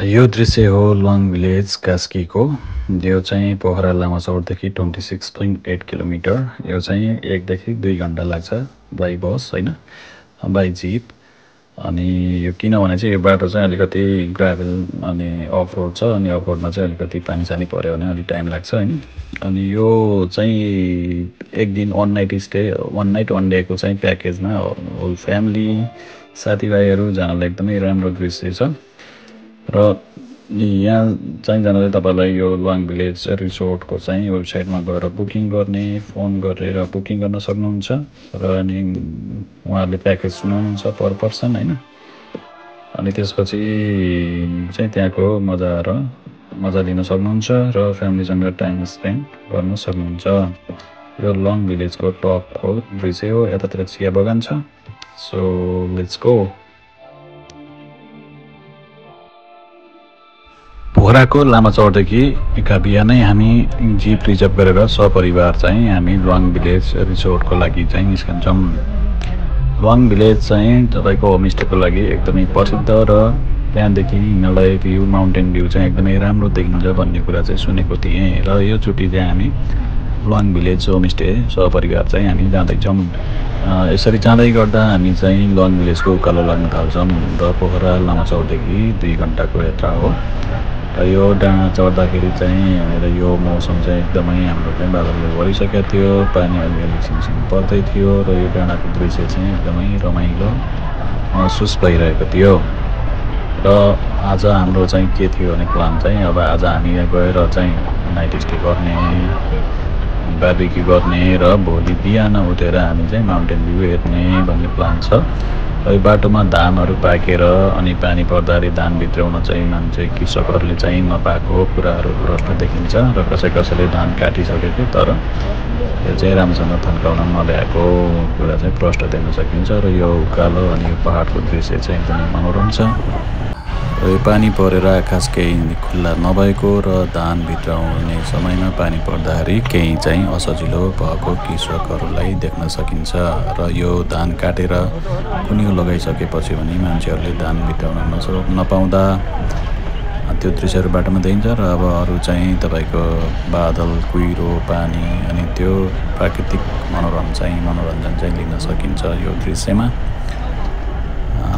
यो दृश्य हो लङ भिलेज कास्कीको। यो चाहिँ पोखरा लामाचौरदेखि 26.8 किलोमिटर। यो चाहिँ 1 देखि 2 घन्टा लाग्छ बाई बस होइन, बाई जिप। अनि यो किनभने चाहिँ यो बाटो चाहिँ अलिकति ग्राभल अनि अफ रोड छ, अनि अफ रोडमा चाहिँ अलिकति पानी सानी पऱ्यो भने अलिक टाइम लाग्छ होइन। अनि यो चाहिँ एक दिन one night stay, one night one डेको चाहिँ प्याकेजमा होल फ्यामिली साथीभाइहरू जानलाई एकदमै राम्रो दृश्य छ। र यहाँ चाहिँ जानलाई तपाईँलाई यो लङ भिलेज रिसोर्टको चाहिँ वेबसाइटमा गएर बुकिङ गर्ने, फोन गरेर बुकिङ गर्न सक्नुहुन्छ। र अनि उहाँहरूले प्याकेज सुनाउनुहुन्छ पर पर्सन होइन। अनि त्यसपछि चाहिँ त्यहाँको मजा लिन सक्नुहुन्छ र फ्यामिलीसँग टाइम स्पेन्ड गर्न सक्नुहुन्छ। यो लङ भिलेजको टपको दृश्य हो। यतातिर चिया बगान छ। So let's go. पोखराको लामाचौरदेखि एका बिहानै हामी जिप रिजर्भ गरेर सपरिवार चाहिँ हामी लङ भिलेज रिसोर्टको लागि चाहिँ निस्कन्छौँ। लङ भिलेज चाहिँ तपाईँको होमस्टेको लागि एकदमै प्रसिद्ध र त्यहाँदेखि हिमालय भ्यू, माउन्टेन भ्यू चाहिँ एकदमै राम्रो देखिन्छ भन्ने कुरा चाहिँ सुनेको थिएँ। र यो चोटि चाहिँ हामी लङ भिलेज होमस्टे सपरिवार चाहिँ हामी जाँदैछौँ। यसरी जाँदै गर्दा हामी चाहिँ लङ भिलेजको उकालो लाग्न थाल्छौँ र पोखरा लामाचौरदेखि 2 घन्टाको यात्रा हो। र यो डाँडा चढ्दाखेरि चाहिँ यहाँनिर यो मौसम चाहिँ एकदमै हाम्रो चाहिँ बादलले भरिसकेको थियो, पानी अलिअलि सिमसिम पर्दै थियो र यो डाँडाको दृश्य चाहिँ एकदमै रमाइलो महसुस भइरहेको थियो। र आज हाम्रो चाहिँ के थियो भने प्लान चाहिँ अब आज हामी गएर चाहिँ नाइट स्टे गर्ने, बार्बिक्यू गर्ने र भोलि बिहान उठेर हामी चाहिँ माउन्टेन भ्यू हेर्ने भन्ने प्लान छ। र यो बाटोमा धानहरू पाकेर अनि पानी पर्दाखेरि धान भित्राउन चाहिँ मान्छे कृषकहरूले चाहिँ नपाएको कुराहरू प्रष्ट देखिन्छ र कसैले धान काटिसकेको तर यो चाहिँ राम्रोसँग थन्काउन नल्याएको कुरा चाहिँ प्रष्ट देख्न सकिन्छ। र यो उकालो अनि यो पहाडको दृश्य चाहिँ एकदमै मनोरम छ। र यो पानी परेर आकाश केही खुल्ला नभएको र धान भित्राउने समयमा पानी पर्दाखेरि केही चाहिँ असजिलो भएको कृषकहरूलाई देख्न सकिन्छ। र यो धान काटेर कुनियो लगाइसकेपछि भने मान्छेहरूले धान भित्राउन नपाउँदा त्यो दृश्यहरू बाटोमा देखिन्छ। र अब अरू चाहिँ तपाईँको बादल, कुहिरो, पानी अनि त्यो प्राकृतिक मनोरञ्जन चाहिँ लिन सकिन्छ यो दृश्यमा।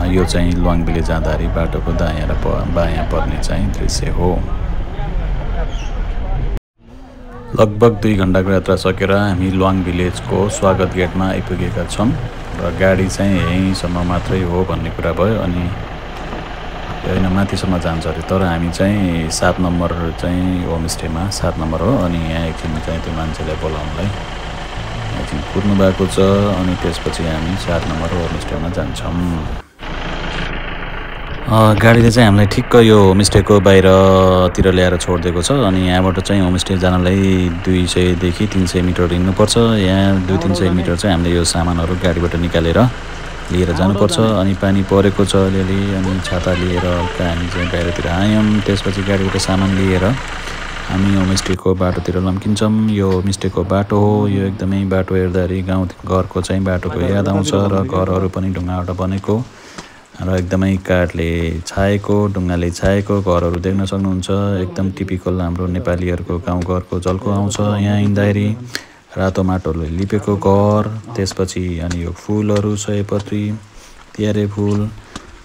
यो चाहिँ लङ भिलेज जाँदाखेरि बाटोको दायाँ र बायाँ पर्ने चाहिँ दृश्य हो। लगभग 2 घन्टाको यात्रा सकेर हामी लङ भिलेजको स्वागत गेटमा आइपुगेका छौँ। र गाडी चाहिँ यहीँसम्म मात्रै हो भन्ने कुरा भयो। अनि होइन माथिसम्म जान्छ अरे, तर हामी चाहिँ 7 नम्बर चाहिँ होमस्टेमा 7 नम्बर हो। अनि यहाँ एकछिन चाहिँ त्यो मान्छेलाई बोलाउनलाई एकछिन कुद्नु भएको छ। अनि त्यसपछि हामी 7 नम्बर होमस्टेमा जान्छौँ। गाडीले चाहिँ हामीलाई ठिक्क यो होमस्टेको बाहिरतिर ल्याएर छोडिदिएको छ। अनि यहाँबाट चाहिँ होमस्टे जानलाई 200 देखि 300 मिटर हिँड्नुपर्छ। यहाँ 200-300 मिटर चाहिँ हामीले यो सामानहरू गाडीबाट निकालेर लिएर जानुपर्छ। अनि पानी परेको छ अलिअलि, अनि छाता लिएर हल्का हामी चाहिँ बाहिरतिर आयौँ। त्यसपछि गाडीबाट सामान लिएर हामी होमस्टेको बाटोतिर लम्किन्छौँ। यो होमस्टेको बाटो हो। यो एकदमै बाटो हेर्दाखेरि गाउँ घरको चाहिँ बाटोको याद आउँछ। र घरहरू पनि ढुङ्गाबाट बनेको र एकदमै काठले छाएको, ढुङ्गाले छाएको घरहरू देख्न सक्नुहुन्छ। एकदम टिपिकल हाम्रो नेपालीहरूको गाउँघरको झल्को आउँछ यहाँ हिँड्दाखेरि। रातो माटोले लिपेको घर, त्यसपछि अनि यो फुलहरू, सयपत्री, तिहारे फुल,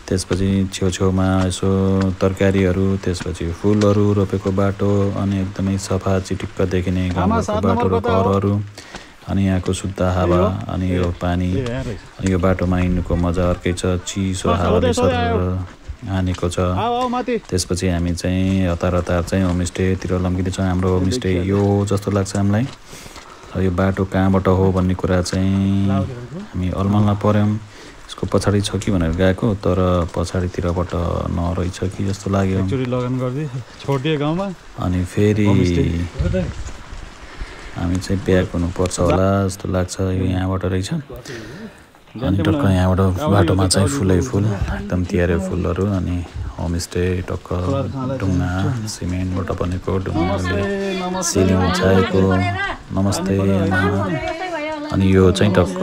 त्यसपछि छेउछेउमा यसो तरकारीहरू, त्यसपछि फुलहरू रोपेको बाटो, अनि एकदमै सफा चिटिक्क देखिने गाउँको बाटो र घरहरू, अनि यहाँको शुद्ध हावा, अनि यो पानी, अनि यो बाटोमा हिँड्नुको मजा अर्कै छ। चिसो हावाले सर हानेको छ। त्यसपछि हामी चाहिँ हतार चाहिँ होमस्टेतिर लम्किँदैछौँ। हाम्रो होमस्टे यो जस्तो लाग्छ हामीलाई। यो बाटो कहाँबाट हो भन्ने कुरा चाहिँ हामी अलमलमा पऱ्यौँ। यसको पछाडि छ कि भनेर गएको, तर पछाडितिरबाट नरहेछ कि जस्तो लाग्यो। अनि फेरि हामी चाहिँ ब्याक हुनुपर्छ होला जस्तो लाग्छ। यो यहाँबाट रहेछ। अनि टक्क यहाँबाट बाटोमा चाहिँ फुलै फुल, एकदम तिहारे फुलहरू, अनि होमस्टे टक्क ढुङ्गा सिमेन्टबाट बनेको, ढुङ्गाले सिलिङ छाएको। नमस्ते। अनि यो चाहिँ टक्क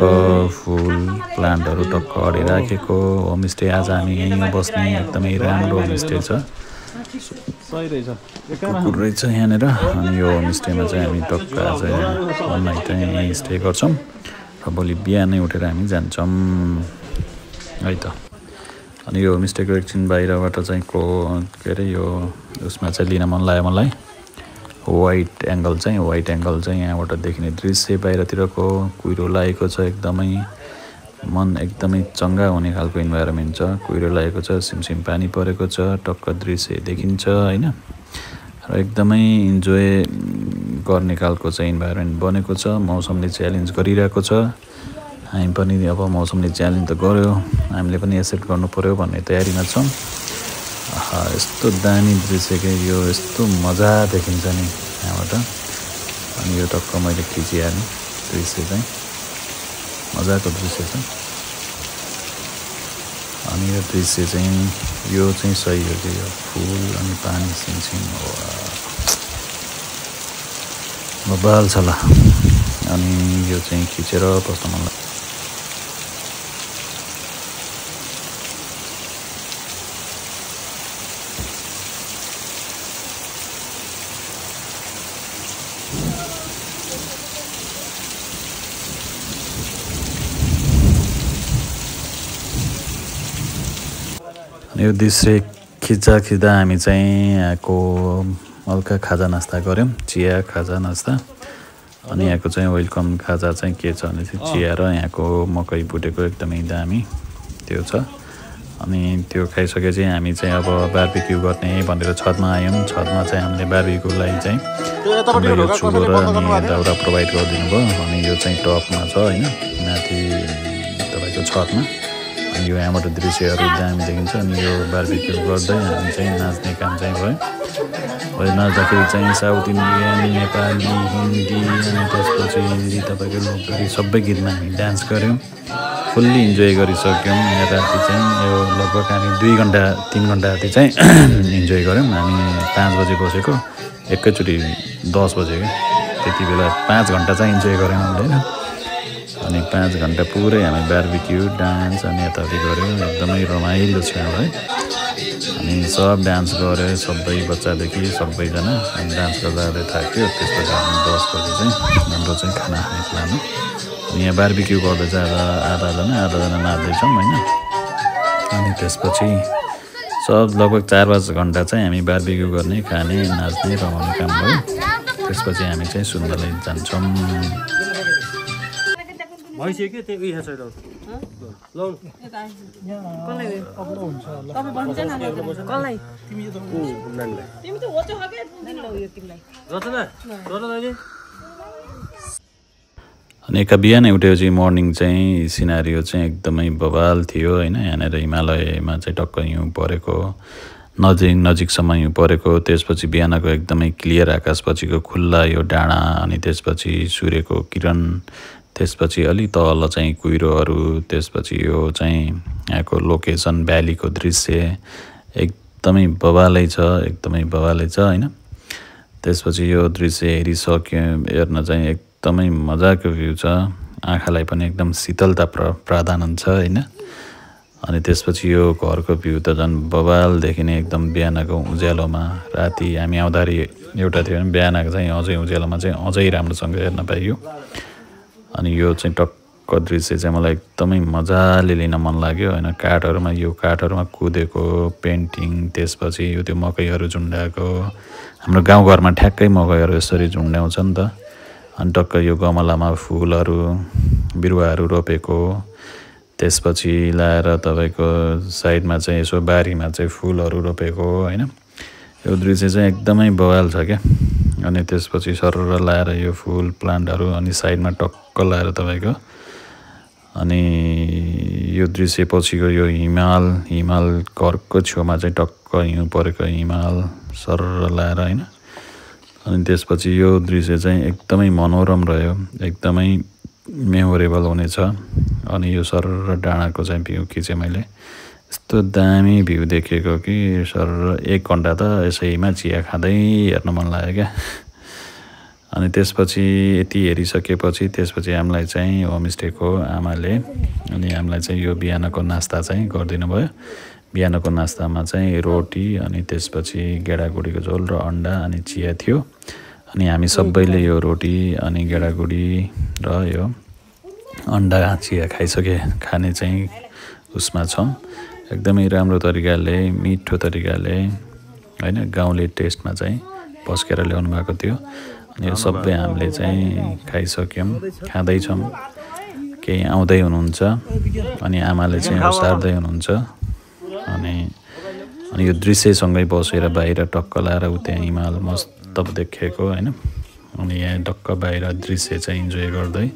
फुल प्लान्टहरू टक्क अडिराखेको होमस्टे। आज हामी यहीँ बस्ने एकदमै राम्रो होमस्टे छ। सही रहेछ कुकुर रहेछ यहाँनिर अनि यो होमस्टेमा चाहिँ हामी टक्क आज वान नाइट चाहिँ यहीँ स्टे गर्छौँ र भोलि बिहानै उठेर हामी जान्छौँ है त अनि यो होमस्टेको एकछिन बाहिरबाट चाहिँ के अरे यो उसमा चाहिँ लिन मन लाग्यो मलाई वाइट एङ्गल चाहिँ यहाँबाट देखिने दृश्य बाहिरतिरको कुहिरो लागेको छ एकदमै मन एकदमै चङ्गा हुने खालको इन्भाइरोमेन्ट छ कुहिरो लागेको छ सिमसिम पानी परेको छ टक्क दृश्य देखिन्छ हैन र एकदमै इन्जोय गर्ने खालको चाहिँ इन्भाइरोमेन्ट बनेको छ मौसमले च्यालेन्ज गरिरहेको छ हामी पनि अब मौसमले च्यालेन्ज त गर्यो हामीले पनि एक्सेप्ट गर्नु पर्यो भन्ने तयारीमा छौँ यस्तो दामी दृश्य के यो यस्तो मजा देखिन्छ नि यहाँबाट अनि यो टक्क मैले खिचिहालेँ दृश्य चाहिँ मजाको दृश्य छ अनि यो दृश्य चाहिँ यो चाहिँ सही हो कि यो फुल अनि पानी सिमसिम बबाल छ ल अनि यो चाहिँ खिचेर बस्न मन लाग्छ यो दृश्य खिच्दा हामी चाहिँ यहाँको हल्का खाजा नास्ता गऱ्यौँ चिया खाजा नास्ता अनि यहाँको चाहिँ वेलकम खाजा चाहिँ के छ भने चाहिँ चिया र यहाँको मकै भुटेको एकदमै दामी त्यो छ अनि त्यो खाइसकेपछि हामी चाहिँ अब बार्बिक्यू गर्ने भनेर छतमा आयौँ छतमा चाहिँ हामीले बार्बिक्यूलाई चाहिँ यो चुलो र अनि दाउरा प्रोभाइड गरिदिनु भयो अनि यो चाहिँ टपमा छ होइन माथि तपाईँको छतमा अनि यो यहाँबाट दृश्यहरू दामी देखिन्छ अनि यो बार्बिक्यू गर्दै हामी चाहिँ नाच्ने काम चाहिँ भयो नाच्दाखेरि चाहिँ साउथ इन्डियन नेपाली हिन्दी अनि त्यसपछि तपाईँको लोकगीत सबै गीतमा हामी डान्स गऱ्यौँ फुल्ली इन्जोय गरिसक्यौँ यहाँ राति चाहिँ यो लगभग हामी 2 घन्टा 3 घन्टा जति चाहिँ इन्जोय गऱ्यौँ हामी 5 बजे बसेको एकैचोटि 10 बजे क्या त्यति बेला 5 घन्टा चाहिँ इन्जोय गऱ्यौँ हामीले होइन अनि 5 घन्टा पुरै हामी बार्बिक्यू डान्स अनि यताउति गऱ्यौँ एकदमै रमाइलो छ है अनि सब डान्स गऱ्यो सबै बच्चादेखि सबैजना अनि डान्स गर्दा गर्दै थाक्यो त्यसपछि हामी 10 बजे चाहिँ हाम्रो चाहिँ खाना खाने प्लान हो अनि यहाँ बार्बिक्यू गर्दा चाहिँ आधाजना नाच्दैछौँ होइन अनि त्यसपछि सब लगभग 4-5 घन्टा चाहिँ हामी बार्बिक्यू गर्ने खाने नाच्ने रमाउने काम भयो त्यसपछि हामी चाहिँ सुन्दरलाई जान्छौँ भइसक्यो के त्यो यहाँ साइड लौ कसलाई अप्लो हुन्छ तपाई भन्छ न कसलाई तिमी त तिमी त हो त्यो हके दिनु यो तिमीलाई रचना अहिले अनि एका बिहानै उठेपछि मर्निङ चाहिँ सिनारियो चाहिँ एकदमै बवाल थियो होइन यहाँनिर हिमालयमा चाहिँ टक्क हिउँ परेको नजिकसम्म हिउँ परेको त्यसपछि बिहानको एकदमै क्लियर आकाशपछिको खुल्ला यो डाँडा अनि त्यसपछि सूर्यको किरण त्यसपछि अलि तल चाहिँ कुहिरोहरू त्यसपछि यो चाहिँ यहाँको लोकेसन भ्यालीको दृश्य एकदमै बवालै छ होइन त्यसपछि यो दृश्य हेर्न चाहिँ एकदमै मजाको भ्यू छ आँखालाई पनि एकदम शीतलता प्रदान हुन्छ होइन अनि त्यसपछि यो घरको भ्यू त झन् बवाल देखिने एकदम बिहानको उज्यालोमा राति हामी आउँदाखेरि एउटा थियो भने बिहानको चाहिँ अझै उज्यालोमा चाहिँ अझै राम्रोसँग हेर्न पाइयो अनि यो चाहिँ टक्क दृश्य चाहिँ मलाई एकदमै मजाले लिन मन लाग्यो होइन काठहरूमा कुदेको पेन्टिङ त्यसपछि यो त्यो मकैहरू झुन्ड्याएको हाम्रो गाउँघरमा ठ्याक्कै मकैहरू यसरी झुन्ड्याउँछ नि त अनि टक्क यो गमलामा फुलहरू बिरुवाहरू रोपेको त्यसपछि लाएर तपाईँको साइडमा चाहिँ यसो बारीमा चाहिँ फुलहरू रोपेको होइन यो दृश्य चाहिँ एकदमै बवाल छ क्या अनि त्यसपछि सरर लाएर यो फुल प्लान्टहरू अनि साइडमा टक्क लाएर तपाईँको अनि यो दृश्य पछिको यो हिमाल घरको छेउमा चाहिँ टक्क हिउँ परेको हिमाल सरर लाएर होइन अनि त्यसपछि यो दृश्य चाहिँ एकदमै मनोरम रह्यो एकदमै मेमोरेबल हुनेछ अनि यो सरर डाँडाको चाहिँ भ्यू खिचेँ मैले यस्तो दामी भ्यू देखेको कि सरर 1 घन्टा त यसैमा चिया खाँदै हेर्न मन लाग्यो क्या अनि त्यसपछि यति हेरिसकेपछि त्यसपछि हामीलाई चाहिँ होमस्टेको आमाले अनि हामीलाई चाहिँ यो बिहानको नास्ता चाहिँ गरिदिनु भयो बिहानको नास्तामा चाहिँ रोटी अनि त्यसपछि गेडागुडीको झोल र अन्डा अनि चिया थियो। अनि हामी सबैले यो रोटी अनि गेडागुडी र यो अन्डा चिया खाने चाहिँ उसमा छौँ। एकदमै राम्रो तरिकाले मिठो तरिकाले हैन गाउँले टेस्टमा चाहिँ पस्केर ल्याउनु भएको थियो। अनि यो सबै हामीले चाहिँ खाइसक्यौँ, खाँदैछौँ। केही आउँदै हुनुहुन्छ अनि आमाले चाहिँ सार्दै हुनुहुन्छ। अनि यो दृश्यसँगै बसेर बाहिर टक्क लाएर त्यहाँ हिमाल मस्त देखेको हैन। अनि यहाँ टक्क बाहिर दृश्य चाहिँ इन्जोय गर्दै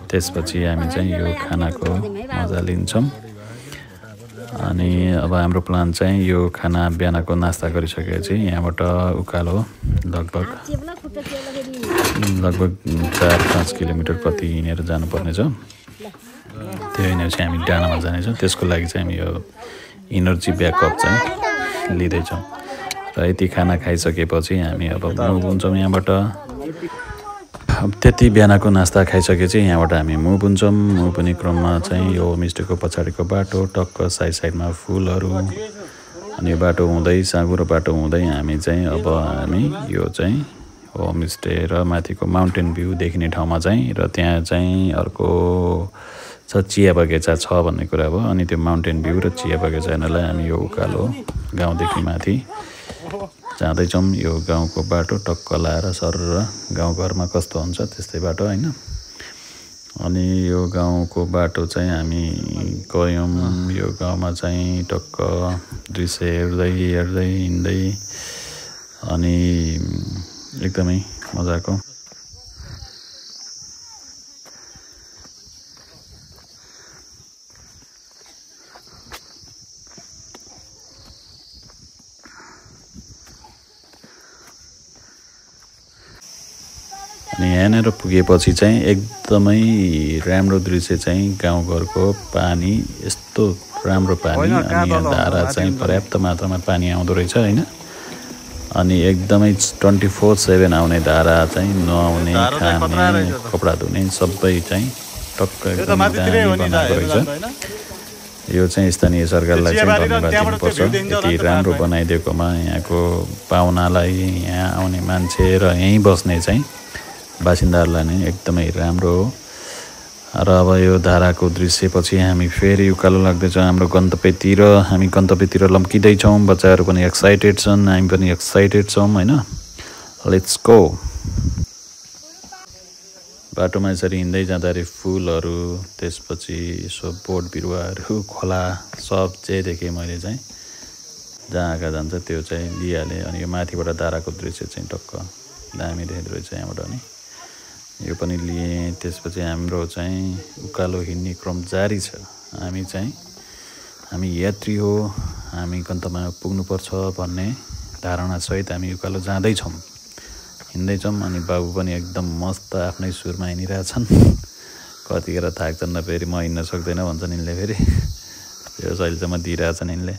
त्यसपछि हामी चाहिँ यो खानाको मजा लिन्छौँ। अनि अब हाम्रो प्लान चाहिँ यो खाना बिहानको नास्ता गरिसकेपछि यहाँबाट उकालो लगभग 4-5 किलोमिटर प्रति हिँडेर जानुपर्ने छ। त्यो हिँडेर चाहिँ हामी डाँडामा जानेछौँ। त्यसको लागि चाहिँ हामी यो इनर्जी ब्याकअप चाहिँ लिँदैछौँ। र यति खाना खाइसकेपछि हामी अब मुभ हुन्छौँ यहाँबाट। अब त्यति बिहानको नास्ता खाइसकेपछि यहाँबाट हामी मुभ हुन्छौँ। मुभ हुने क्रममा चाहिँ यो होमस्टेको पछाडिको बाटो टक्क साइडमा फुलहरू अनि यो बाटो हुँदै साँगुरो बाटो हुँदै हामी चाहिँ अब हामी यो चाहिँ होमस्टे र माथिको माउन्टेन भ्यू देखिने ठाउँमा चाहिँ र त्यहाँ चाहिँ अर्को छ चिया बगैँचा छ भन्ने कुरा भयो। अनि त्यो माउन्टेन भ्यू र चिया बगैँचा हेर्नलाई हामी यो उकालो गाउँदेखि माथि जाँदैछौँ। यो गाउँको बाटो टक्क लाएर सर गाउँघरमा कस्तो हुन्छ त्यस्तै बाटो हैन। अनि यो गाउँको बाटो चाहिँ हामी गयौँ। यो गाउँमा चाहिँ टक्क दृश्य हेर्दै हिँड्दै अनि एकदमै मजाको। अनि यहाँनिर पुगेपछि चाहिँ एकदमै राम्रो दृश्य चाहिँ गाउँघरको पानी यस्तो राम्रो पानी अनि यहाँ धारा चाहिँ पर्याप्त मात्रामा पानी आउँदो रहेछ हैन। अनि एकदमै 24/7 आउने धारा चाहिँ नुहाउने खाने कपडा धुने सबै चाहिँ टक्क एकदम दामी बनाएको रहेछ। यो चाहिँ स्थानीय सरकारलाई चाहिँ धन्यवाद दिनुपर्छ। यति राम्रो बनाइदिएकोमा यहाँको पाहुनालाई यहाँ आउने मान्छे र यहीँ बस्ने चाहिँ बासिन्दाहरूलाई नै एकदमै राम्रो हो। र अब यो धाराको दृश्यपछि हामी फेरि उकालो लाग्दैछौँ हाम्रो गन्तव्यतिर। हामी गन्तव्यतिर लम्किँदैछौँ। बच्चाहरू पनि एक्साइटेड छन्, हामी पनि एक्साइटेड छौँ हैन। Let's go. बाटोमा यसरी हिँड्दै जाँदाखेरि फुलहरू त्यसपछि यसो बोट बिरुवाहरू खोला सब चाहिँ देखेँ मैले चाहिँ। जहाँ आँखा जान्छ त्यो चाहिँ लिइहालेँ। अनि यो माथिबाट धाराको दृश्य चाहिँ टक्क दामी देख्दो रहेछ यहाँबाट। अनि यो पनि लिएँ। त्यसपछि हाम्रो चाहिँ उकालो हिँड्ने क्रम जारी छ। हामी यात्री हो, हामी गन्तव्यमा पुग्नुपर्छ भन्ने धारणासहित हामी उकालो जाँदैछौँ, हिँड्दैछौँ। अनि बाबु पनि एकदम मस्त आफ्नै सुरमा हिँडिरहेछन्। कतिखेर थाक्छन् न फेरि म हिँड्न सक्दैन भन्छन् यिनले। फेरि त्यो शैलीसम्म दिइरहेछन् यिनले।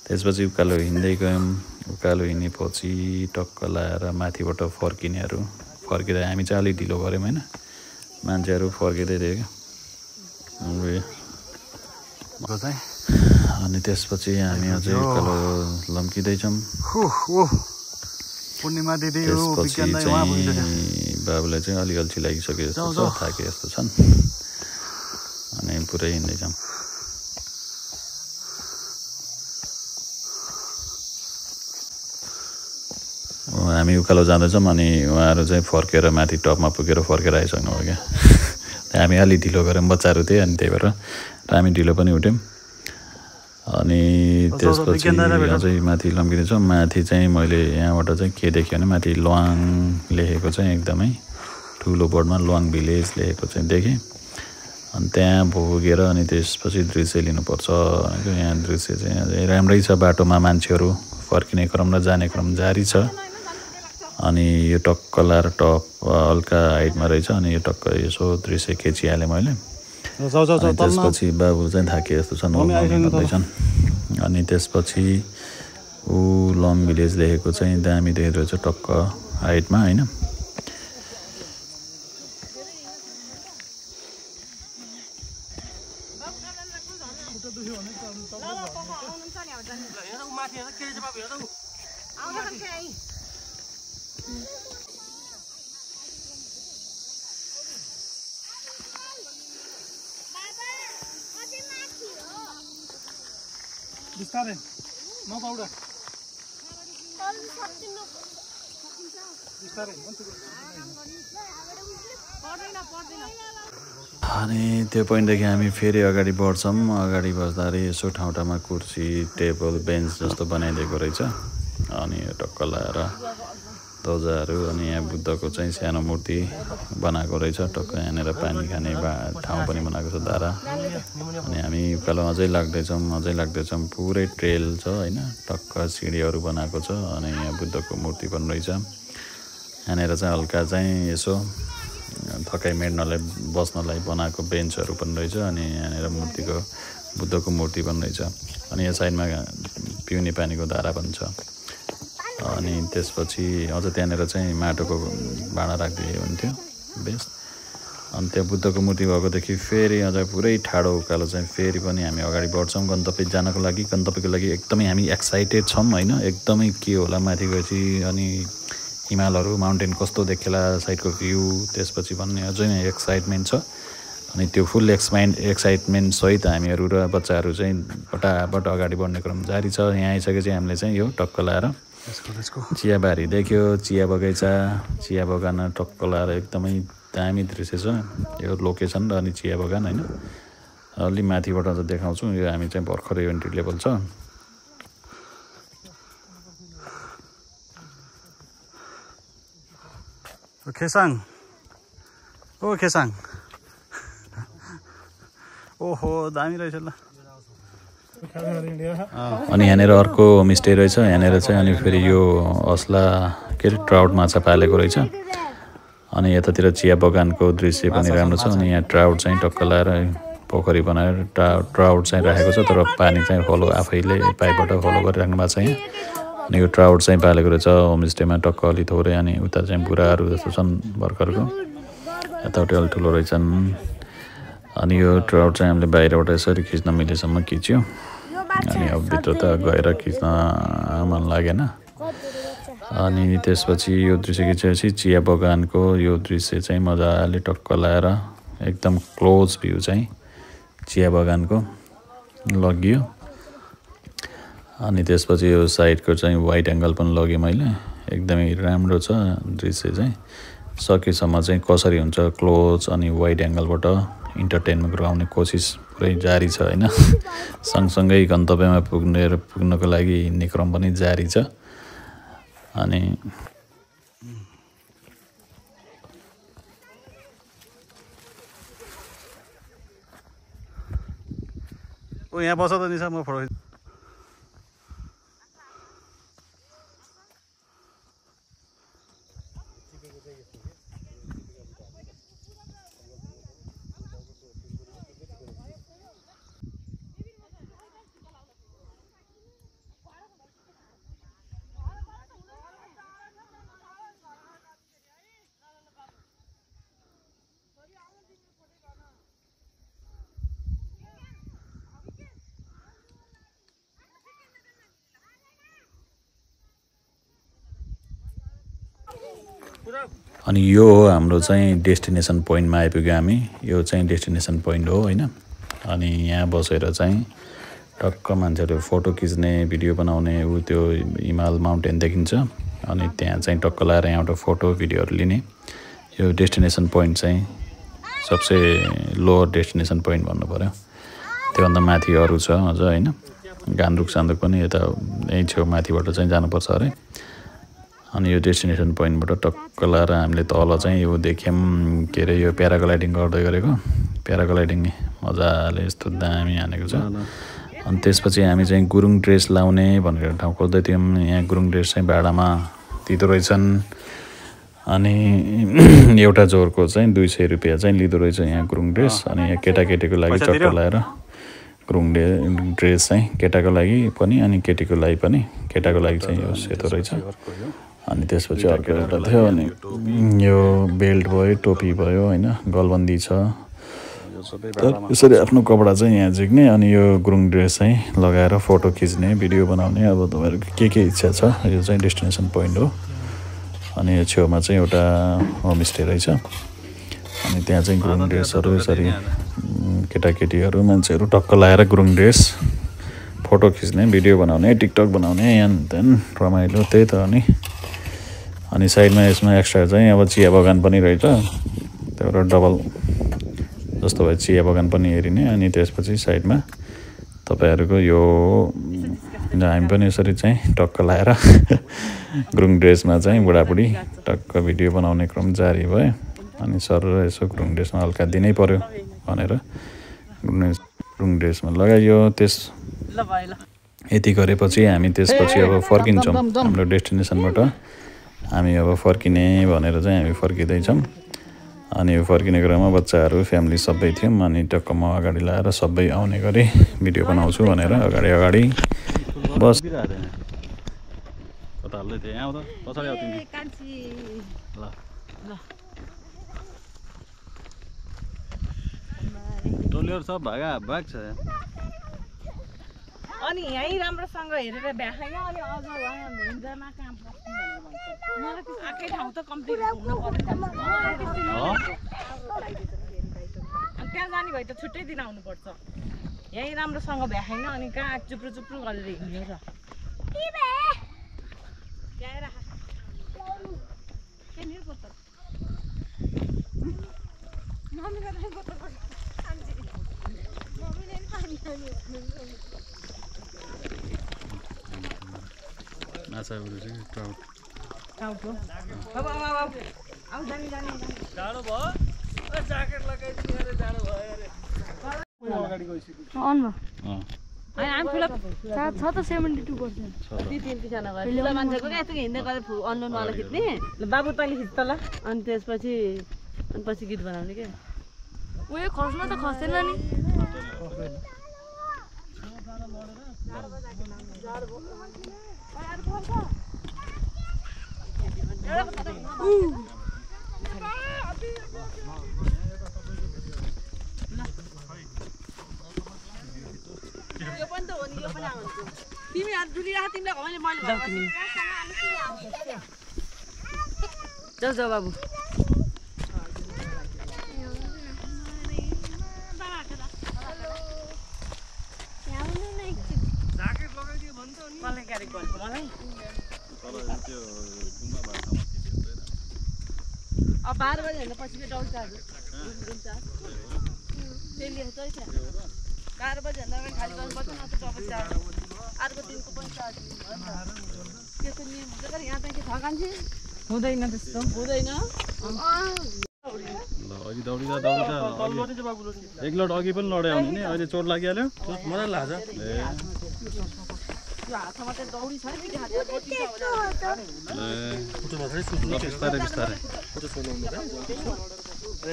त्यसपछि उकालो हिँड्दै गयौँ। उकालो हिँडेपछि टक्क लाएर माथिबाट फर्किँदा हामी चाहिँ अलिक ढिलो गऱ्यौँ हैन। मान्छेहरू फर्किँदै थियो क्या। अनि त्यसपछि हामी अझै उकालो लम्किँदैछौँ। त्यसपछि चाहिँ बाबुलाई चाहिँ अलि अल्छी लागिसके जस्तो छ, थाके जस्तो छन्। अनि पुरै हिँड्दैछौँ। हामी उकालो जाँदैछौँ। अनि उहाँहरू चाहिँ फर्केर माथि टपमा पुगेर फर्केर आइसक्नु भयो क्या। हामी अलि ढिलो गऱ्यौँ, बच्चाहरू थिए अनि त्यही भएर हामी ढिलो पनि उठ्यौँ। अनि त्यसपछि अझै माथि लम्किँदैछौँ। माथि चाहिँ मैले यहाँबाट चाहिँ के देखेँ भने माथि लवाङ लेखेको चाहिँ एकदमै ठुलो बोर्डमा लवाङ भिलेज लेखेको चाहिँ देखेँ। अनि त्यहाँ पुगेर अनि त्यसपछि दृश्य लिनुपर्छ। यहाँ दृश्य चाहिँ अझै राम्रै छ। बाटोमा मान्छेहरू फर्किने क्रम र जाने क्रम जारी छ। अनि यो टक्क लाएर टप हल्का हाइटमा रहेछ। अनि यो टक्क यसो दृश्य खिचिहालेँ मैले। त्यसपछि बाबु चाहिँ थाके जस्तो छन्, गर्दैछन्। अनि त्यसपछि लङ भिलेज लेखेको चाहिँ दामी देखेको रहेछ टक्क हाइटमा हैन। बिस्तारै नदौडा अनि त्यो पोइन्टदेखि हामी फेरि अगाडि बढ्छौँ अगाडि बस्दाखेरि यसो ठाउँ ठाउँमा कुर्सी टेबल बेन्च जस्तो बनाइदिएको रहेछ अनि टक्क लाएर ध्वजाहरू अनि यहाँ बुद्धको चाहिँ सानो मूर्ति बनाएको रहेछ टक्क यहाँनिर पानी खाने ठाउँ पनि बनाएको छ धारा अनि हामी उकालो अझै लाग्दैछौँ पुरै ट्रेल छ होइन टक्क सिँढीहरू बनाएको छ अनि यहाँ बुद्धको मूर्ति पनि रहेछ यहाँनिर चाहिँ हल्का चाहिँ यसो थकाइ मेट्नलाई बस्नलाई बनाएको बेन्चहरू पनि रहेछ अनि यहाँनिर बुद्धको मूर्ति पनि रहेछ अनि यहाँ साइडमा पिउने पानीको धारा पनि छ अनि त्यसपछि अझ त्यहाँनिर चाहिँ माटोको भाँडा राखिदिए हुन्थ्यो बेस्ट अनि त्यहाँ बुद्धको मूर्ति भएकोदेखि फेरि अझ पुरै ठाडो उकालो चाहिँ फेरि पनि हामी अगाडि बढ्छौँ गन्तव्य जानको लागि गन्तव्यको लागि एकदमै हामी एक्साइटेड छौँ होइन एकदमै के होला माथि गएपछि अनि हिमालहरू माउन्टेन कस्तो देखेला साइडको भ्यू त्यसपछि भन्ने अझै एक्साइटमेन्ट छ अनि त्यो फुल एक्साइटमेन्ट सहित हामीहरू र बच्चाहरू चाहिँ फटाफट अगाडि बढ्ने क्रम जारी छ यहाँ आइसकेपछि हामीले चाहिँ यो टक्क लाएर चियाबारी देख्यो चिया बगैँचा चिया बगान टक्क लाएर एकदमै दामी दृश्य छ यो लोकेसन र अनि चिया बगान होइन अलि माथिबाट चाहिँ देखाउँछु यो हामी चाहिँ भर्खरै एन्ट्री लेभल छ खेसाङ ओहो दामी रहेछ ल अनि यहाँनिर अर्को होमस्टे रहेछ यहाँनिर चाहिँ अनि फेरि यो असला के अरे ट्राउट माछा पालेको रहेछ अनि यतातिर चिया बगानको दृश्य पनि राम्रो छ अनि यहाँ ट्राउट चाहिँ टक्क लाएर पोखरी बनाएर ट्राउट चाहिँ राखेको छ तर पानी चाहिँ फलो आफैले पाइपबाट फलो गरिराख्नु भएको छ यहाँ अनि यो ट्राउट चाहिँ पालेको रहेछ होमस्टेमा टक्क अलि थोरै अनि उता चाहिँ बुढाहरू जस्तो छन् भर्खरको यताउति अलि ठुलो रहेछन् अनि यो ट्राउट चाहिँ हामीले बाहिरबाट यसरी खिच्न मिलेसम्म खिच्यो अनि अब भित्र त गएर खिच्न मन लागेन अनि त्यसपछि यो दृश्य खिचेपछि चिया बगानको यो दृश्य चाहिँ मजाले टक्क लाएर एकदम क्लोज भ्यू चाहिँ चिया बगानको लगियो अनि त्यसपछि यो साइडको चाहिँ वाइड एङ्गल पनि लगेँ मैले एकदमै राम्रो छ दृश्य चाहिँ सकेसम्म चाहिँ कसरी हुन्छ क्लोज अनि वाइड एङ्गलबाट इन्टरटेनमेन्ट गराउने कोसिस पुरै जारी छ होइन सँगसँगै गन्तव्यमा पुग्नको लागि हिँड्ने क्रम पनि जारी छ अनि यहाँ बस त निसा म फोटो अनि यो हो हाम्रो चाहिँ डेस्टिनेसन पोइन्टमा आइपुग्यो हामी यो चाहिँ डेस्टिनेसन पोइन्ट हो होइन अनि यहाँ बसेर चाहिँ टक्क मान्छेहरू फोटो खिच्ने भिडियो बनाउने ऊ त्यो हिमाल माउन्टेन देखिन्छ अनि त्यहाँ चाहिँ टक्क लाएर यहाँबाट फोटो भिडियोहरू लिने यो डेस्टिनेसन पोइन्ट चाहिँ सबसे लोवर डेस्टिनेसन पोइन्ट भन्नु पर्यो त्योभन्दा माथि अरू छ अझ होइन गान्द्रुक सान्द्रुक पनि यता यहीँ छेउ माथिबाट चाहिँ जानुपर्छ अरे अनि यो डेस्टिनेसन पोइन्टबाट टक्क लाएर हामीले तल चाहिँ यो देख्यौँ के अरे यो प्याराग्लाइडिङ गर्दै गरेको प्याराग्लाइडिङ मजाले यस्तो दामी हानेको छ अनि त्यसपछि हामी चाहिँ गुरुङ ड्रेस लाउने भनेर ठाउँ खोज्दै थियौँ यहाँ गुरुङ ड्रेस चाहिँ भाडामा दिँदो रहेछन् अनि एउटा जोरको चाहिँ 200 रुपियाँ चाहिँ लिँदो रहेछ यहाँ गुरुङ ड्रेस अनि यहाँ केटाकेटीको लागि चट्ट लाएर गुरुङ ड्रेस चाहिँ केटाको लागि पनि अनि केटीको लागि पनि केटाको लागि चाहिँ यो सेतो रहेछ अनि त्यसपछि अर्को एउटा थियो अनि यो बेल्ट भयो टोपी भयो होइन गलबन्दी छ यसरी आफ्नो कपडा चाहिँ यहाँ झिक्ने अनि यो गुरुङ ड्रेस चाहिँ लगाएर फोटो खिच्ने भिडियो बनाउने अब तपाईँहरूको के इच्छा छ यो चाहिँ डेस्टिनेसन पोइन्ट हो अनि यो छेउमा चाहिँ एउटा होमस्टे रहेछ अनि त्यहाँ चाहिँ गुरुङ ड्रेसहरू यसरी केटाकेटीहरू मान्छेहरू टक्क लाएर गुरुङ ड्रेस फोटो खिच्ने भिडियो बनाउने टिकटक बनाउने यान त्यहाँ रमाइलो त्यही त अनि साइडमा यसमा एक्स्ट्रा चाहिँ अब चिया बगान पनि रहेछ त्यहाँबाट डबल जस्तो भए चिया बगान पनि हेरिने अनि त्यसपछि साइडमा तपाईँहरूको यो हामी पनि यसरी चाहिँ टक्क लाएर गुरुङ ड्रेसमा चाहिँ बुढाबुढी टक्क भिडियो बनाउने क्रम जारी भयो अनि सर यसो गुरुङ ड्रेसमा हल्का दिनै पर्यो भनेर गुरुङ ड्रेसमा लगाइयो यति गरेपछि हामी त्यसपछि अब फर्किन्छौँ हाम्रो डेस्टिनेसनबाट हामी अब फर्किने भनेर चाहिँ हामी फर्किँदैछौँ अनि यो फर्किने क्रममा बच्चाहरू फ्यामिली सबै थियौँ अनि टक्क म अगाडि लाएर सबै आउने गरी भिडियो बनाउँछु भनेर अगाडि बस टोलीहरु सब भाग छ अनि यही राम्रोसँग हेरेर भ्याएन अनि अझ हिँड्दामा काम पर्छ मलाई त आकै ठाउँ त कम्प्लिट घुम्न पर्छ अनि त्यहाँ जाने भए त छुट्टै दिन आउनुपर्छ यही राम्रोसँग भ्याएन अनि कहाँ चुप्रो गरेर हिँड्यो र बाबु तैँले खिच्छ ल अनि त्यसपछि गीत बनाउने क्या उयो खस्न त खसेन नि यो पनि त हो नि यो पनि आउँछ तिमी हात डुलिराख तिमीलाई मैले जाऊ बाबु अब 12 बजे हेर्न पछि डौल चार्ज त्यसले चाहिँ 12 बजे हेर्न खाली गर्नुपर्छ न त डबल चार्ज अर्को दिनको पनि चार्ज त्यस्तो नियम हुन्छ तर यहाँ चाहिँ थकान चाहिँ हुँदैन त्यस्तो हुँदैन ल अघि दौडिँदा एक लट अघि पनि लडे आउने नि अहिले चोट लागिहाल्यो मलाई लाग्छ हातमा चाहिँ दौडी छ नि बिस्तारै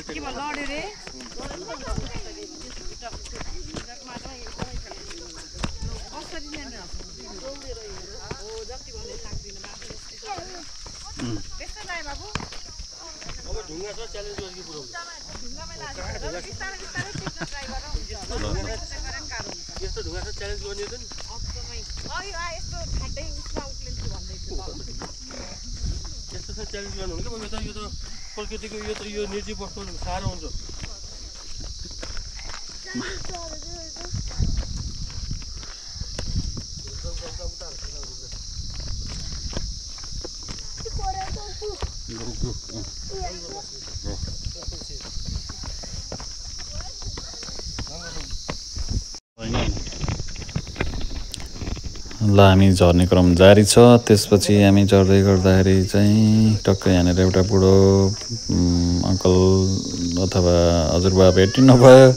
के भयो लड्यो रे कसरी ल्याने दौडेर हिँडेर हो जति भने सक्दिन त्यस्तो लाए बाबु अब ढुङ्गा छ च्यालेन्ज गरेको पुरो ढुङ्गामै लाग्यो बिस्तारै टिक्न ट्राई गर यस्तो ढुङ्गा छ च्यालेन्ज गर्ने त नि अघि यस्तो खाड्दै उसमा उक्लिन्छु भन्दैछु यस्तो छ च्यालेन्ज गर्नु भने के यो त प्रकृतिको यो निर्जीव वस्तु साह्रो हुन्छ ल हामी झर्ने क्रम जारी छ त्यसपछि हामी चढ्दै गर्दाखेरि चाहिँ टक्क यहाँनिर एउटा बुढो अङ्कल अथवा हजुरबा भेटिनु भयो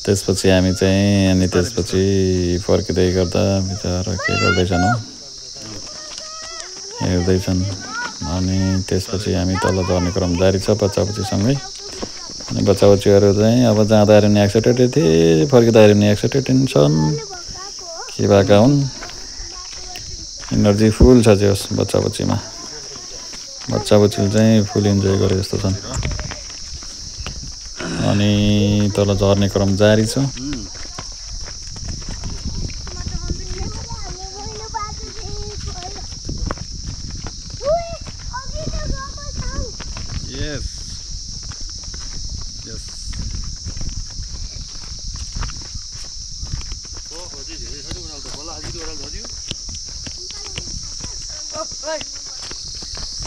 त्यसपछि हामी चाहिँ अनि त्यसपछि फर्किँदै गर्दा बिचरा के गर्दैछन् हेर्दैछन् अनि त्यसपछि हामी तल झर्ने क्रम जारी छ बच्चाबच्चीसँगै अनि बच्चाबच्चीहरू चाहिँ अब जाँदाखेरि पनि एक्साइटेड थिए फर्किँदाखेरि पनि एक्साइटेड छन् के भएका हुन् एनर्जी फुल छ जोस् बच्चाबच्चीले चाहिँ फुल इन्जोय गरे जस्तो छन् अनि तल झर्ने क्रम जारी छ।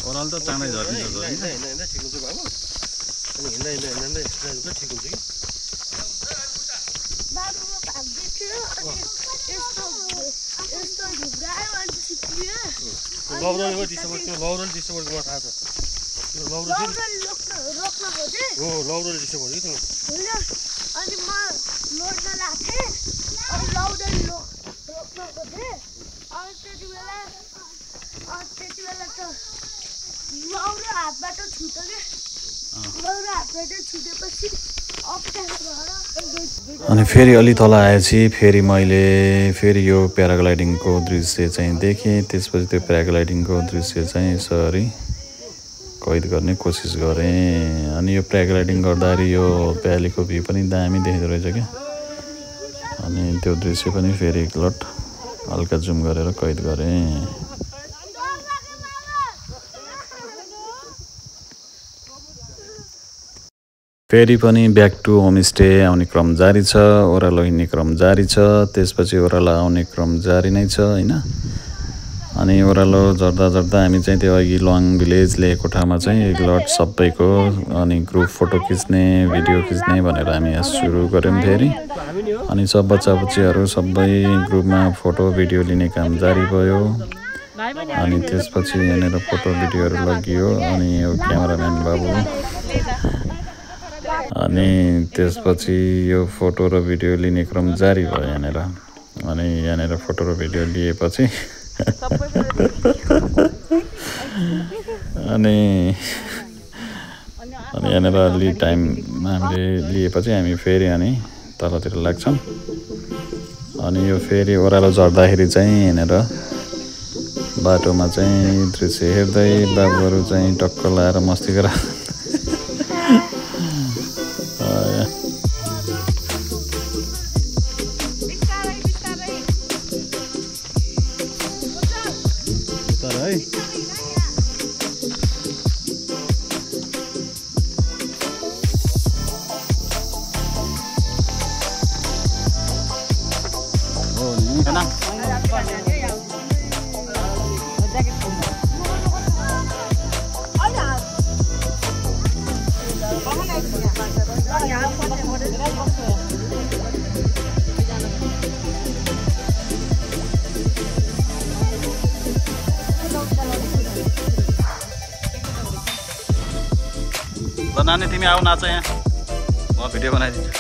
ओराल त चाँडै झरिन्छ ठिक हुन्छ बाबु अनि हिँड्दै ठिक हुन्छ कि लौरलको डिसेम्बर त्यो लौरल डिसेम्बरको थाहा छ त्यो लौरल हो लौरल डिसेम्बर कि त्यो अनि म लोड्न लाग्थेँ अनि लौरल रोक्न खोजेँ अनि त्यति बेला त लौरो हातबाट छुट्यो क्या लौरो हातबाट छुटेपछि अनि फेरि अलि तल आएपछि फेरि मैले फेरि यो प्याराग्लाइडिङको दृश्य चाहिँ देखेँ। त्यसपछि त्यो प्याराग्लाइडिङको दृश्य चाहिँ यसरी कैद गर्ने कोसिस गरेँ। अनि यो प्याराग्लाइडिङ गर्दाखेरि यो भ्यालीको भ्यू पनि दामी देखिँदो रहेछ क्या। अनि त्यो दृश्य पनि फेरि एकलट हल्का जुम गरेर कैद गरेँ। फेरि पनि ब्याक टु होमस्टे आउने क्रम जारी छ। ओह्रालो हिँड्ने क्रम जारी छ। त्यसपछि ओह्रालो आउने क्रम जारी नै छ हैन। अनि ओह्रालो झर्दा हामी चाहिँ त्यो अघि लङ भिलेज लिएको ठाउँमा चाहिँ एकलट सबैको अनि ग्रुप फोटो खिच्ने भिडियो खिच्ने भनेर हामी यहाँ सुरु गऱ्यौँ फेरि। अनि सब बच्चाबच्चीहरू सबै ग्रुपमा फोटो भिडियो लिने काम जारी भयो। अनि त्यसपछि यहाँनिर फोटो भिडियोहरू लगियो। अनि यो क्यामेराम्यान बाबु अनि त्यसपछि यो फोटो र भिडियो लिने क्रम जारी भयो यहाँनिर। अनि यहाँनिर फोटो र भिडियो लिएपछि अनि यहाँनिर अलि टाइम हामीले लिएपछि हामी फेरि अनि तलतिर लाग्छौँ। अनि यो फेरि ओह्रालो झर्दाखेरि चाहिँ यहाँनिर बाटोमा चाहिँ दृश्य हेर्दै बाबुहरू चाहिँ टक्क लाएर मस्ती गरेर नानी तिमी आऊ नाच यहाँ म भिडियो बनाइदिन्छु।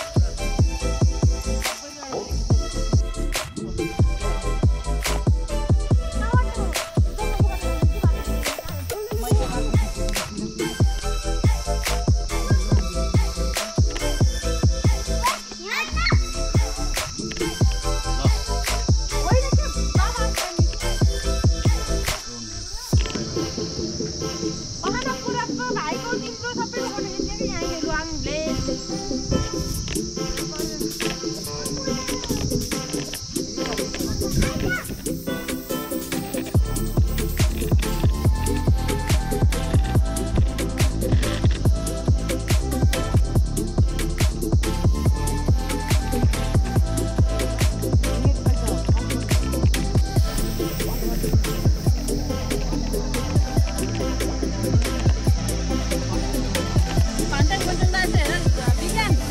Pantai Bojong Dasa, Bigan.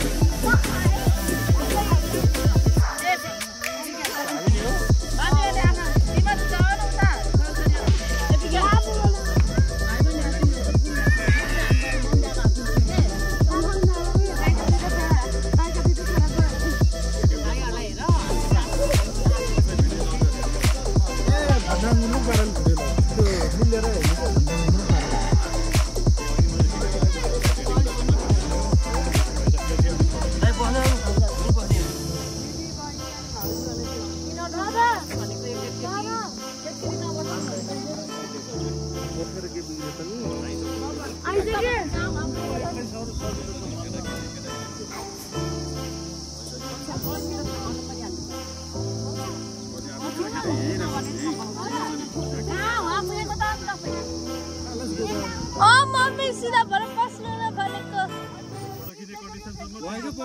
अब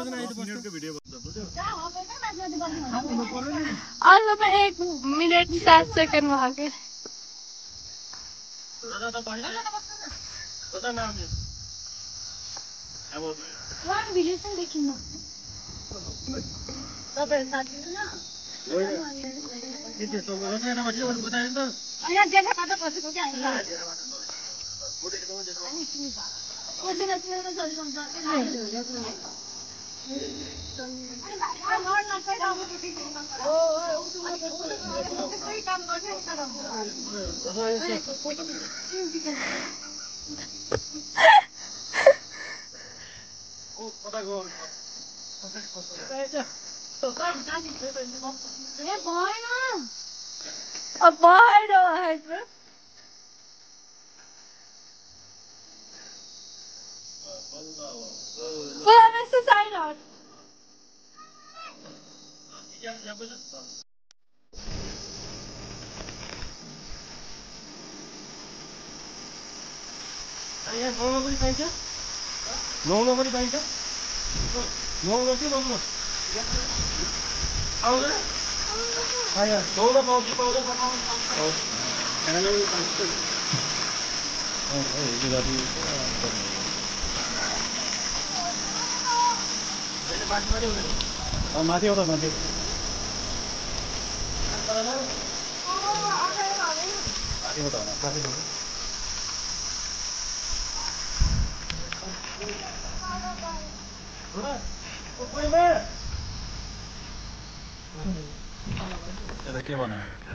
1 मिनट 7 सेकन्ड भयो के वान भिडियो चाहिँ देखिन्न तपाईहरु साथी न यहाँ देखा त बसेको के आइला माथि आउँदा माथि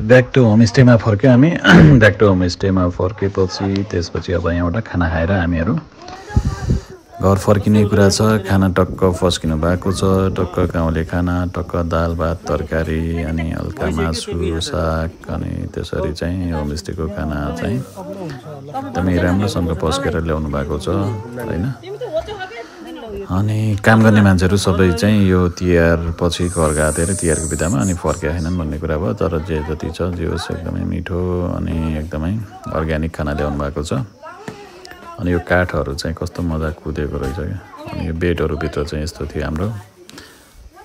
ब्याक टु होमस्टेमा फर्क्यौँ हामी ब्याक टु होमस्टेमा फर्केपछि त्यसपछि अब यहाँबाट खाना खाएर हामीहरू घर फर्किने कुरा छ। खाना टक्क फस्किनु भएको छ, टक्क गाउँले खाना, टक्क दाल भात तरकारी अनि हल्का मासु साग अनि त्यसरी चाहिँ होमस्टेको खाना चाहिँ एकदमै राम्रोसँग पस्केर ल्याउनु भएको छ हैन। अनि काम गर्ने मान्छेहरू सबै चाहिँ यो तिहार पछि घर गएको थियो अरे तिहारको बिदामा अनि फर्केका छैनन् भन्ने कुरा भयो। तर जे जति छ जे होस् एकदमै मिठो अनि एकदमै अर्ग्यानिक खाना ल्याउनु भएको छ। अनि यो काठहरू चाहिँ कस्तो मजा कुदेको रहेछ क्या। अनि यो बेडहरूभित्र चाहिँ यस्तो थियो हाम्रो।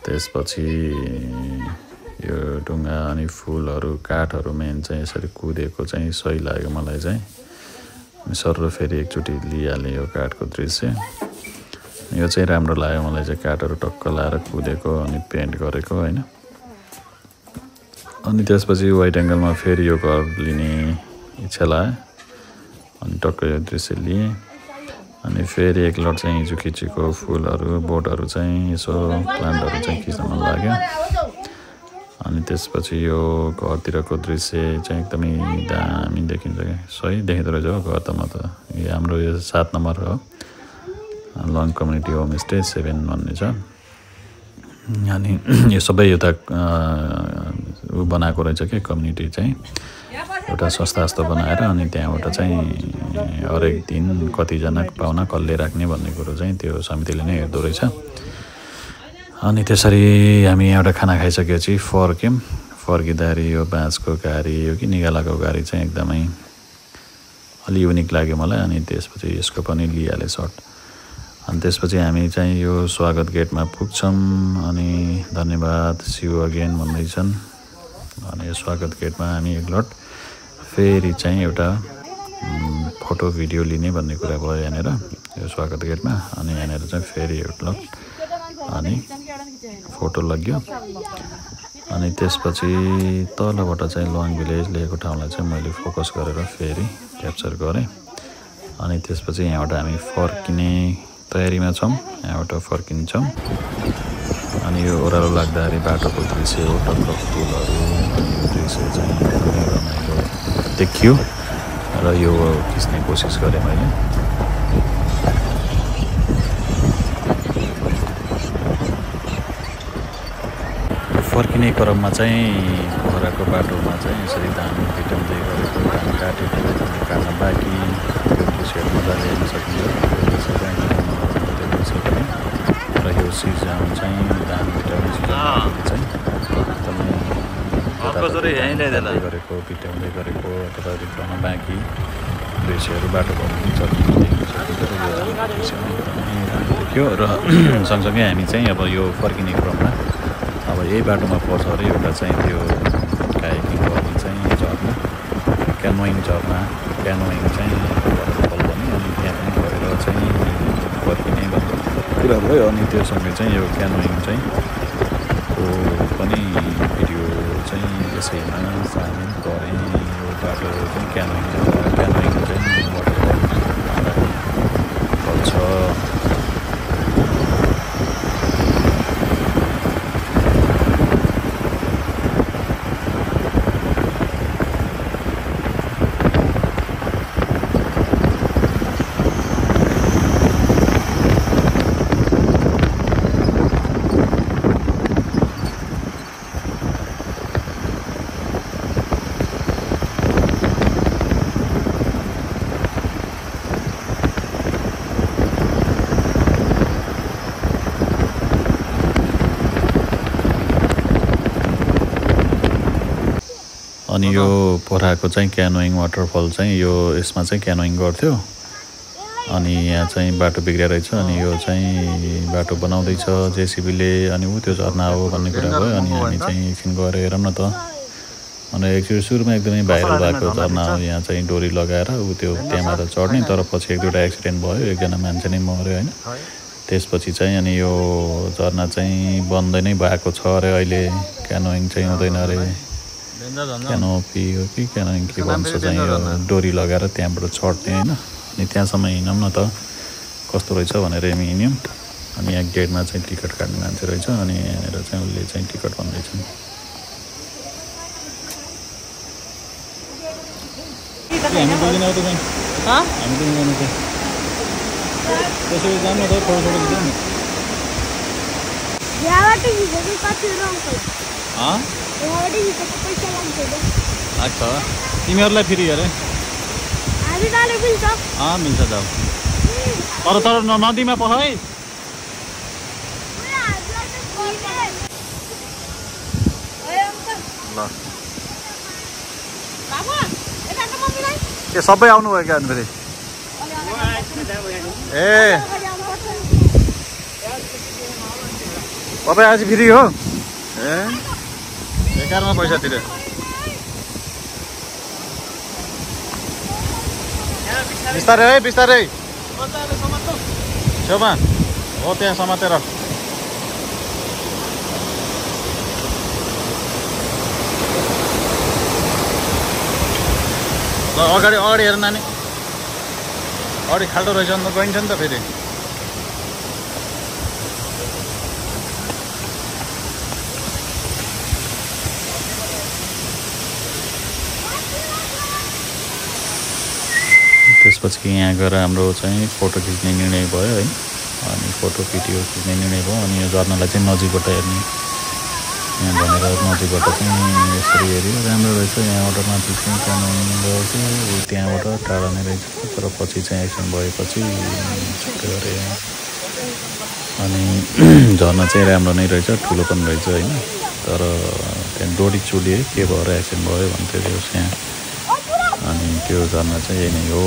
त्यसपछि यो ढुङ्गा अनि फुलहरू काठहरू मेन चाहिँ यसरी कुदेको चाहिँ सही लाग्यो मलाई चाहिँ। सर फेरि एकचोटि लिइहालेँ यो काठको दृश्य। यो चाहिँ राम्रो लाग्यो मलाई चाहिँ काठहरू टक्क लाएर कुदेको अनि पेन्ट गरेको हैन। अनि त्यसपछि वाइट एङ्गलमा फेरि यो घर लिने इच्छा लाग्यो अनि टक्क यो दृश्य लिएँ। अनि फेरि एक लट चाहिँ हिजो खिचेको फुलहरू बोटहरू चाहिँ यसो प्लान्टहरू चाहिँ खिच्न मन लाग्यो। अनि त्यसपछि यो घरतिरको दृश्य चाहिँ एकदमै दामी देखिन्छ क्या। सही देखिँदो रहेछ हो घर त। म त हाम्रो यो 7 नम्बर हो लङ कम्युनिटी होमस्टे 7 भन्ने छ। अनि यो सबै एउटा बनाएको रहेछ क्या कम्युनिटी चाहिँ एउटा संस्था जस्तो बनाएर अनि त्यहाँबाट चाहिँ हरेक दिन कतिजना पाहुना कसले राख्ने भन्ने कुरो चाहिँ त्यो समितिले नै हेर्दो रहेछ। अनि त्यसरी हामी एउटा खाना खाइसकेपछि फर्किँदाखेरि यो बाँसको गाडी यो कि निगालाको गाडी चाहिँ एकदमै अलि युनिक लाग्यो मलाई। अनि त्यसपछि यसको पनि लिइहालेँ सर्ट। अनि त्यसपछि हामी चाहिँ यो स्वागत गेटमा पुग्छौँ। अनि धन्यवाद सी यू अगेन भन्दैछन्। अनि यो स्वागत गेटमा हामी एक लट फेरि चाहिँ एउटा फोटो भिडियो लिने भन्ने कुरा भयो यहाँनिर यो स्वागत गेटमा। अनि यहाँनिर चाहिँ फेरि एक लट अनि फोटो लाग्यो। अनि त्यसपछि तलबाट चाहिँ लङ भिलेज लेखेको ठाउँलाई चाहिँ मैले फोकस गरेर फेरि क्याप्चर गरेँ। अनि त्यसपछि यहाँबाट हामी फर्किने तयारीमा छौँ, यहाँबाट फर्किन्छौँ। अनि यो ओह्रालो लाग्दाखेरि बाटोको दृश्य हो, टक्क फुलहरू दृश्य चाहिँ एकदमै रमाइलो देखियो र यो खिच्ने कोसिस गरेँ मैले। फर्किने क्रममा चाहिँ पोखराको बाटोमा चाहिँ यसरी धान पिटाउँदै गरेको धान काटेको काट्न बाँकी त्यो दृश्यहरू मजाले हेर्न सकिन्छ। र यो सिजन चाहिँ धान पिटाउने सिजन चाहिँ एकदमै गरेको पिटाउँदै गरेको अथवा रिक्लाउन बाँकी दृश्यहरू बाटोबाट पनि चल्न देख्न सकिन्छ। र यो दृश्य एकदमै राम्रो थियो र सँगसँगै हामी चाहिँ अब यो फर्किने क्रममा अब यही बाटोमा पर्छ अरे एउटा चाहिँ त्यो कायाकिङ गर्ने चाहिँ झर्ना क्यानोइङ झर्ना क्यानोइङ चाहिँ वाटरफल पनि अनि त्यहाँ पनि गएर चाहिँ फर्किने कुरा भयो अनि त्योसँगै चाहिँ यो क्यानोइङ चाहिँ को पनि भिडियो चाहिँ यसैमा सामेल गरेँ यो बाटो चाहिँ क्यानोइङ चाहिँ वाटरफल पर्छ अनि यो पोखराको चाहिँ क्यानोइङ वाटरफल चाहिँ यो यसमा चाहिँ क्यानोइङ गर्थ्यो अनि यहाँ चाहिँ बाटो बिग्रेर रहेछ अनि यो चाहिँ बाटो बनाउँदैछ जेसिबीले अनि ऊ त्यो झर्ना हो भन्ने कुरा भयो अनि हामी चाहिँ एकछिन गएर हेरौँ न त अनि एकचोटि सुरुमा एकदमै भाइरल भएको झर्ना हो यहाँ चाहिँ डोरी लगाएर ऊ त्यो त्यहाँबाट चढ्ने तर पछि एक दुईवटा एक्सिडेन्ट भयो एकजना मान्छे नै मऱ्यो होइन त्यसपछि चाहिँ अनि यो झर्ना चाहिँ बन्दै नै भएको छ अरे अहिले क्यानोइङ चाहिँ हुँदैन अरे क्यानोपी हो कि क्यानोइङ के भन्छ चाहिँ यो डोरी लगाएर त्यहाँबाट चढ्ने होइन अनि त्यहाँसम्म हिँडौँ न त कस्तो रहेछ भनेर हामी हिँड्यौँ अनि यहाँ गेटमा चाहिँ टिकट काट्ने मान्छे रहेछ अनि यहाँनिर चाहिँ उसले चाहिँ टिकट भन्दैछ लाग्छ तिमीहरूलाई फेरि अरे मिल्छ जाऊ तर नदीमा पख है ल के सबै आउनुभयो क्या अनि फेरि ए तपाईँ आज फेरि हो ए बेकारमा पैसा तिरे बिस्तारै है बिस्तारै छेउमा हो त्यहाँ समातेर ल अगाडि हेर नानी अगाडि खाल्डो रहेछ नि त गइन्छ नि त फेरि त्यसपछि यहाँ गएर हाम्रो चाहिँ फोटो खिच्ने निर्णय भयो है अनि फोटो भिडियो खिच्ने निर्णय भयो अनि यो झर्नालाई चाहिँ नजिकबाट हेर्ने यहाँ भनेर नजिकबाट चाहिँ यसरी हेऱ्यो राम्रो रहेछ यहाँबाट माथि चाहिँ क्यानोइङ गएको थियो त्यहाँबाट टाढा नै रहेछ तर पछि चाहिँ एक्सिडेन्ट भएपछि छुट्टै गरे अनि झर्ना चाहिँ राम्रो नै रहेछ ठुलो पनि रहेछ होइन तर त्यहाँ डोरी चुलिए के भएर एक्सिडेन्ट भयो भन्थ्यो त्यो यहाँ अनि त्यो झर्ना चाहिँ यही नै हो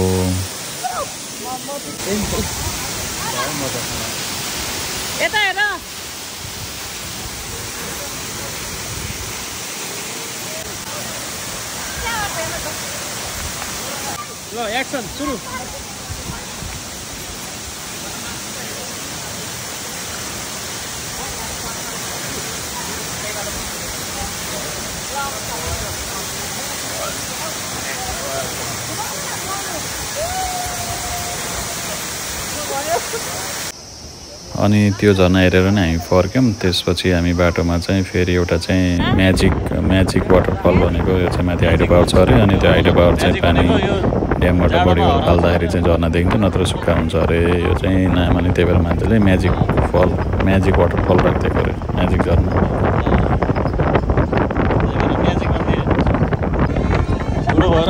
यता हेर ल एक्सन सुरु अनि त्यो झर्ना हेरेर नै हामी फर्क्यौँ त्यसपछि हामी बाटोमा चाहिँ फेरि एउटा चाहिँ म्याजिक वाटरफल भनेको यो चाहिँ माथि हाइड्रो पावर छ अरे अनि त्यो हाइड्रो पावर चाहिँ पानी ड्यामबाट बढी फाल्दाखेरि चाहिँ झर्ना देखिन्छ नत्र सुक्खा हुन्छ अरे यो चाहिँ नामले त्यही भएर मान्छेले म्याजिक वाटरफल राखिदिएको अरे म्याजिक झर्ना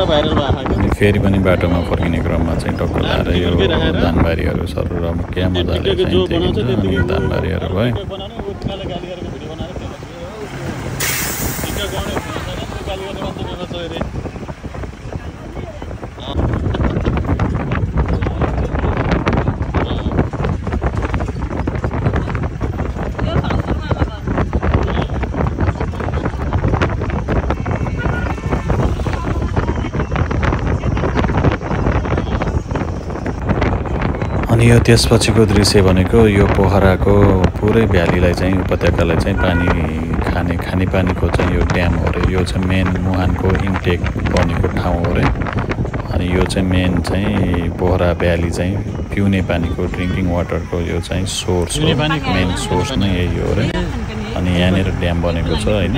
अनि फेरि पनि बाटोमा फर्किने क्रममा चाहिँ टक्क लाएर यो धानबारीहरू सर क्या मजाले चाहिँ देखिन्छ अनि धानबारीहरू भयो यो त्यसपछिको दृश्य भनेको यो पोखराको पुरै भ्यालीलाई चाहिँ उपत्यकालाई चाहिँ पानी खानेपानीको चाहिँ यो ड्याम हो रे। यो चाहिँ मेन मुहानको इन्टेक बनेको ठाउँ हो रे। अनि यो चाहिँ मेन चाहिँ पोखरा भ्याली चाहिँ पिउने पानीको ड्रिङ्किङ वाटरको यो चाहिँ सोर्स हो, मेन सोर्स नै यही हो रे। अनि यहाँनिर ड्याम बनेको छ हैन।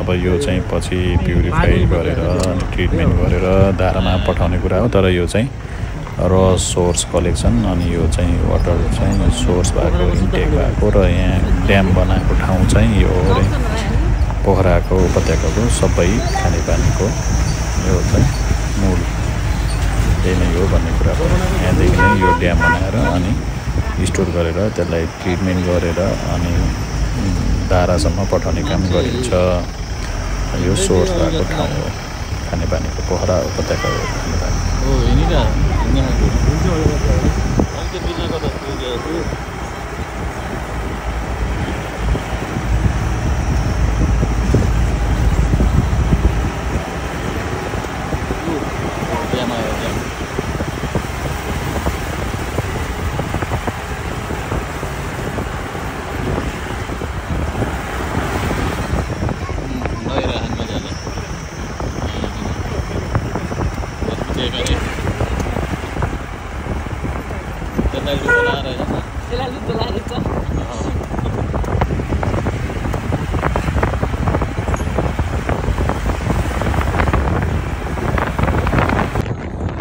अब यो चाहिँ पछि प्युरिफाई गरेर अनि ट्रिटमेन्ट गरेर धारामा पठाउने कुरा हो। तर यो चाहिँ र सोर्स कलेक्सन अनि यो चाहिँ वाटर चाहिँ सोर्स भएको इन्टेक भएको र यहाँ ड्याम बनाएको ठाउँ चाहिँ यो हो रे। पोखराको उपत्यकाको सबै खानेपानीको यो चाहिँ मूल यही नै हो भन्ने कुरा हो। यहाँदेखि नै यो ड्याम बनाएर अनि स्टोर गरेर त्यसलाई ट्रिटमेन्ट गरेर अनि धारासम्म पठाउने काम गरिन्छ। यो सोर्स भएको ठाउँ हो खानेपानीको, पोखरा उपत्यकाको खानेपानी।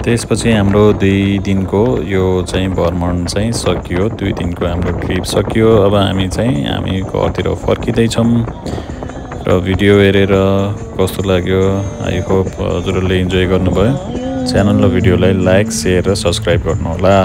त्यसपछि हाम्रो 2 दिनको यो चाहिँ भ्रमण चाहिँ सकियो। 2 दिनको हाम्रो ट्रिप सकियो। अब हामी घरतिर फर्किँदैछौँ र भिडियो हेरेर कस्तो लाग्यो आई होप हजुरहरूले इन्जोय गर्नुभयो। च्यानल र भिडियोलाई लाइक, सेयर र सब्सक्राइब गर्नुहोला।